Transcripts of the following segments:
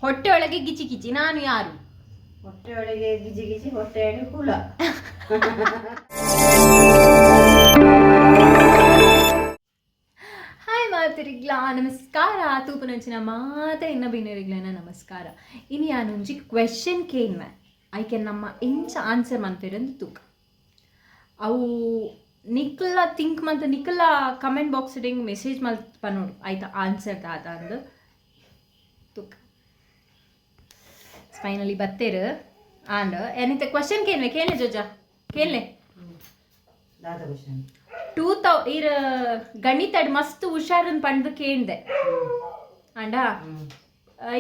ಹೊಟ್ಟೆಯೊಳಗೆ ಗಿಚಿ ಗಿಚಿ, ನಾನು ಯಾರು? ಹೊಟ್ಟೆಯೊಳಗೆ ಗಿಜಿ ಗಿಜಿ, ಹೊಟ್ಟೆಯೊಳಗೆ ಹುಳ. ಹಾಯ್ ಮಾತರಿಗ್ಲಾ ನಮಸ್ಕಾರ. ತೂಪುನಂಚಿನ ಮಾತ ಇನ್ನ ಬಿನ್ನರಿಗ್ಲನ ನಮಸ್ಕಾರ. ಇನಿ ಯಾನೊಂಜಿ ಕ್ವೆಶನ್ ಕೇನ್ವೆ, ಐಕೆ ನಮ್ಮ ಎಂಚ ಆನ್ಸರ್ ಮನ್ಪೆರಂದು ತೂಕ. ಅವು ನಿಕ್ಲ ಥಿಂಕ್ ಮಂತ್ ನಿಕ್ಲ ಕಮೆಂಟ್ ಬಾಕ್ಸ್ ಹಿಂಗ್ ಮೆಸೇಜ್ ಮಲ್ತ್ ಪನೋಡು ಆಯ್ತಾ, ಆನ್ಸರ್ ದಾದ ಅಂದ್ ತೂಕ. ಫೈನಲಿ ಬತ್ತೇರು ಆಂಡ್ ಏನಿತ್ತೆ ಕ್ವಶನ್ ಕೇನ್ವೆ, ಕೇನ್ಲೆ ಜೋಜಾ, ಕೇನ್ಲೆ. ದಾದ ಕ್ವಶನ್? ಟೂ ತೌ ಇರ್ ಗಣಿತಡ್ ಮಸ್ತ್ ಹುಷಾರನ್ ಪಂಡ್ದು ಕೇಂದೆ ಅಂಡ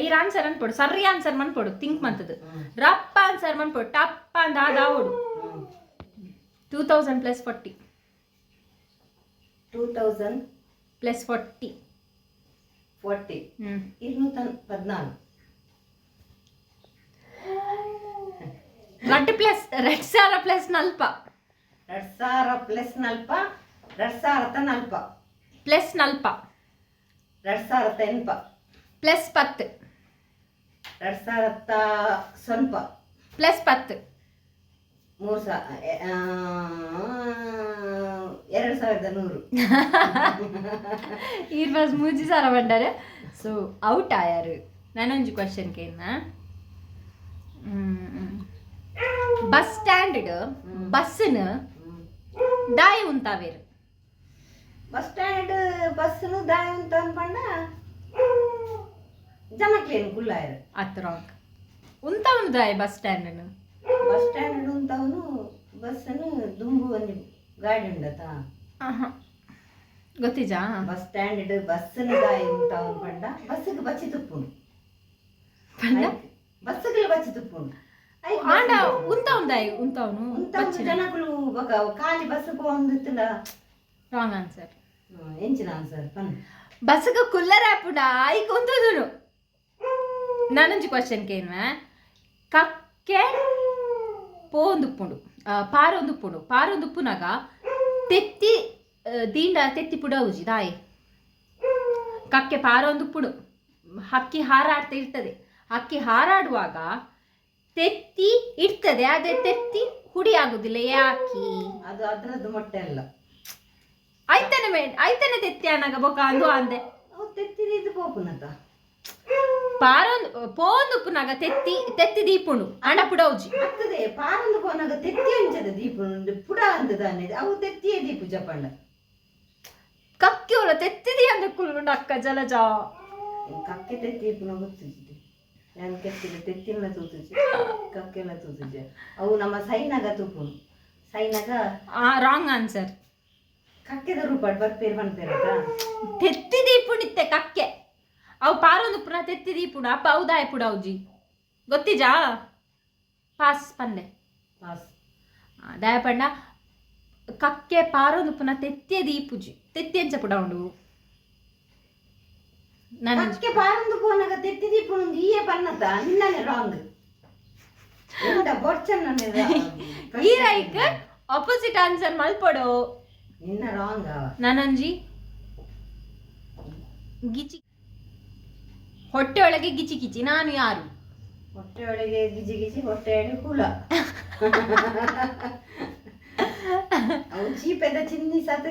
ಈರ್ ಆನ್ಸರ್ ಅನ್ಪೊಡು, ಸರಿ ಆನ್ಸರ್ ಮನ್ಪೊಡು. ಥಿಂಕ್ ಮಂತದು ರಪ್ಪ ಆನ್ಸರ್ ಮನ್ಪೊಡು, ಟಪ್ಪ ಅಂದ ಆದಾವೊಡು. 2000 plus 40. 2000 plus 40. 40. ಹ್ಮ್. 214. ರಡ್ಡ್ ಪ್ಲಸ್ 2000 ಪ್ಲಸ್ ನಲ್ಪ. 2000 ಪ್ಲಸ್ ನಲ್ಪ, ಎರಡ್ ಸಾವಿರದ ನಲ್ಪ. ಪ್ಲಸ್ ನಲ್ಪ. 2080. ಪ್ಲಸ್ 10. ಎರಡ್ ಸಾವಿರದ ಸ್ವಲ್ಪ. ಪ್ಲಸ್ 10. ಮೂರು 2100. ಈರ್ ಬಸ್ 3000 ಪಂಡಾರೆ, ಸೊ ಔಟ್ ಆಯಾರು. ನಾನೊಂಜಿ ಕ್ವಶನ್ ಕೇನ್ನ. ಬಸ್ ಸ್ಟ್ಯಾಂಡ್ ಬಸ್ನ ದಾಯ ಉಂತಾವೇರು? ಬಸ್ ಸ್ಟ್ಯಾಂಡ್ ಬಸ್ನು ದಾಯ ಅಂತ ಅನ್ಪಂಡ ಜನಕ್ಲೇನು ಕುಲ್ಲಾಯರು. ಅತ್, ರಾಂಗ್. ಉಂತಾವನು ದಾಯ ಬಸ್ ಸ್ಟ್ಯಾಂಡ್? ಬಸ್ ಸ್ಟ್ಯಾಂಡ್ ಉಂತವನು ಬಸ್ಸನ್ನು ದುಂಬು ಒಂಜಿ ಗಾಡಿ ಉಂಡತ. ಗೊತ್ತಿಜಾ? ಬಸ್ ಸ್ಟ್ಯಾಂಡ್ ಬಸ್ಸನ್ನು ದಾಯ ಉಂತವನು ಪಂಡ ಬಸ್ಸಿಗೆ ಬಚ್ಚಿ ತುಪ್ಪುಂಡು. ಪಂಡ? ಬಸ್ಸುಗಳು ಬಚ್ಚಿ ತುಪ್ಪುಂಡು. ಆಂಡ ಉಂತಾವನು ದಾಯ ಉಂತಾವನು? ಉಂತವನು ಜನಕುಲು ಬೊಕ ಖಾಲಿ ಬಸ್ ಪೋವೊಂದಿತ್ತುಂಡ. Wrong answer. ಎಂಚಿನ ಆನ್ಸರ್ ಪನ್. ಬಸ್ಗೆ ಕುಲ್ಲರಾಪುಂಡ, ಐಕ್ ಉಂತುದುನು. ನಾನೊಂಜಿ ಕ್ವಶನ್ ಕೇನ್ವೆ. ಕಕ್ಕೆ ಪೋಂದುಪ್ಪುಂಡು, ಪಾರೊಂದುಪ್ಪುಂಡು. ಪಾರೊಂದುಪ್ಪುನಾಗ ತೆತ್ತಿ ದೀಂಡ ತೆತ್ತಿ ಪುಡವುಜಿ, ದಾಯಿ? ಕಕ್ಕೆ ಪಾರೊಂದುಪ್ಪುಂಡು, ಹಕ್ಕಿ ಹಾರಾಡ್ತಾ ಇರ್ತದೆ. ಹಕ್ಕಿ ಹಾರಾಡುವಾಗ ತೆತ್ತಿ ಇಡ್ತದೆ, ಆದರೆ ತೆತ್ತಿ ಹುಡಿ ಆಗುದಿಲ್ಲ, ಯಾಕೆ? ಅದು ಅದ್ರದ್ದು ಮೊಟ್ಟೆ ಅಲ್ಲ. ಐತನೆ ಮೇ ಐತನೆ ತೆತ್ತಿ ಅನ್ನಾಗ ಬೊಕ ಅಂದು ಅಂದೆ. ಅವು ತೆತ್ತಿದ ಇದು ಪೋಪುನತ. ಪಾರೊಂದು ಪೋಂದುಪ್ಪುನಾಗ ತೆತ್ತಿ ತೆತ್ತಿ ದೀಪುಂಡು, ಆಂಡ ಪುಡವುಜಿ. ಆಗ್ತದೆ, ಪಾರಂದು ಪೋನಾಗ ತೆತ್ತಿ ಅಂಚದ ದೀಪು ಪುಡ ಅಂದ ತಾನೆ, ಅವು ತೆತ್ತಿಯೇ ದೀಪು ಜಪಂಡ. ಕಕ್ಕೆ ಒಲ ತೆತ್ತಿದಿ ಅಂದ ಕುಲ್ಗುಂಡು ಅಕ್ಕ ಜಲಜ. ಕಕ್ಕೆ ತೆತ್ತಿ ದೀಪುನ ಗೊತ್ತಿದೆ. ನಾನು ಕೆತ್ತಿದ ತೆತ್ತಿನ ತೂತುಜಿ, ಕಕ್ಕೆಲ್ಲ ತೂತುಜಿ. ಅವು ನಮ್ಮ ಸೈನಾಗ ತೂಪುನು ಸೈನಾಗ. Wrong answer. ಕಕ್ಕೆದ ರೂಪ ಬರ್ಪೇರು ಪನ್ಪೇರತ. ತೆತ್ತಿ ದೀಪುಣಿತ್ತೆ ಕಕ್ಕೆ, ಅವು ಪಾರೊಂದು ಪುನಃ ತೆತ್ತಿ ದೀಪುಂಡು, ಅಪ್ಪ ಹೌದಾಯ ಪುಡವುಜಿ. ಗೊತ್ತಿಜಾ? ಪಾಸ್ ಪಂದೆ. ಪಾಸ್. ದಾಯ ಪಂಡ ಕಕ್ಕೆ ಪಾರೊಂದು ಪುನಃ ತೆತ್ತಿಯ ದೀಪುಜಿ, ತೆತ್ತಿ ಎಂಚ ಪುಡವುಂಡು ನಾನು? ಕಕ್ಕೆ ಪಾರಂದು ಪೋನಾಗ ತೆತ್ತಿ ದೀಪುನು ಈಯೆ ಪನ್ನತ, ನಿನ್ನನೆ ರಾಂಗ್ ಎಂತ ಬೊರ್ಚನ್ನ. ಈ ರೈಕ್ ಆಪೋಸಿಟ್ ಆನ್ಸರ್ ಮಲ್ಪೊಡು. ನಿನ್ನ ರಾಂಗ್ ಅವ. ನಾನಂಜಿ ಗಿಚಿ ಹೊಟ್ಟೆಯೊಳಗೆ ಗಿಚಿ ಗಿಚಿ, ನಾನು ಯಾರು? ಹೊಟ್ಟೆಯೊಳಗೆ ಗಿಜಿ ಗಿಜಿ, ಹೊಟ್ಟೆಯೊಳಗೆ ಹುಳ. ಅವು ಚೀಪೆದ ಚಿನ್ನಿ ಸತ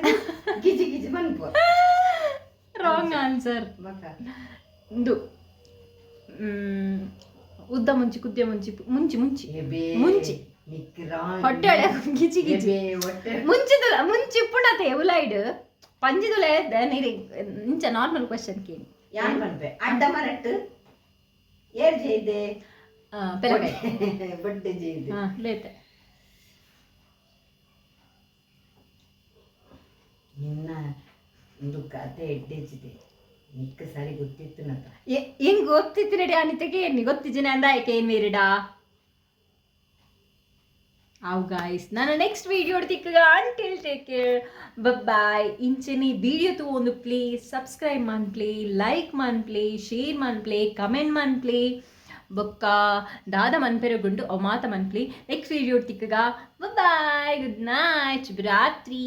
ಗಿಜಿ ಗಿಜಿ ಮನ್ಪು. Wrong answer. ಬಕ? ಇದು ಉದ್ದ ಮುಂಚಿ ಕುದ್ದೆ ಮುಂಚಿ ಮುಂಚಿ ಮುಂಚಿ. ಎಬೆ. ಮುಂಚಿ. ನಿಕ್ ರಾಂಗ್. ಹೊಟ್ಟೆಯೊಳಗೆ ಗಿಚಿ ಗಿಚಿ. ಎಬೆ ಹೊಟ್ಟೆ. ಮುಂಚಿದುಲ ಮುಂಚಿ ಉಪ್ಪುಂಡತೆ ಉಲೈಡ್ ಪಂಜಿದುಲ ನೀರಿ. ಇಂಚ ನಾರ್ಮಲ್ ಕ್ವಶನ್ ಕೇಳಿ. ಯಾನ್ ಪನ್ಪೆ, ಅಡ್ಡ ಮರಟ್ ಏರ್ ಜೈದೆ? ಪೆಲಕಾಯಿ. ಬಡ್ಡೆ ಜೈದೆ. ಹಾ, ಬೇತೆ. ನಿನ್ನ ಒಂದು ಕತೆ ಎಡ್ಡೆಚ್ಚಿದೆ, ನಿಕ್ಕ ಸರಿ ಗೊತ್ತಿತ್ತು ನತ. ಹೆಂಗ್ ಗೊತ್ತಿತ್ತು ನಡಿ ಅನಿತೆಗೆ ಎನ್ನಿ ಗೊತ್ತಿಜಿನ ಅಂದ ಆಯ್ಕೆ ಏನ್ ಮೀರಿಡಾ. ಅವು ಗಾಯ್ಸ್, ನಾನು ನೆಕ್ಸ್ಟ್ ವೀಡಿಯೋ ತಿಕ್ಕಗ. Until take care, bye. ಇಂಚನೆ ವಿಡಿಯೋ ತೂವೊಂದು ಪ್ಲೀಸ್ ಸಬ್ಸ್ಕ್ರೈಬ್ ಮನ್ಪ್ಲೆ, ಲೈಕ್ ಮನ್ಪ್ಲೆ, ಶೇರ್ ಮನ್ಪ್ಲೆ, ಕಮೆಂಟ್ ಮನ್ಪ್ಲೆ. ಬೊಕ್ಕ ದಾದ ಮನ್ಪೆರಗುಂಡು ಅವು ಮಾತ ಮನ್ಪ್ಲೆ. ನೆಕ್ಸ್ಟ್ ವೀಡಿಯೋ ತಿಕ್ಕಗ, ಬಾಯ್, ಗುಡ್ ನೈಟ್, ಶುಭರಾತ್ರಿ.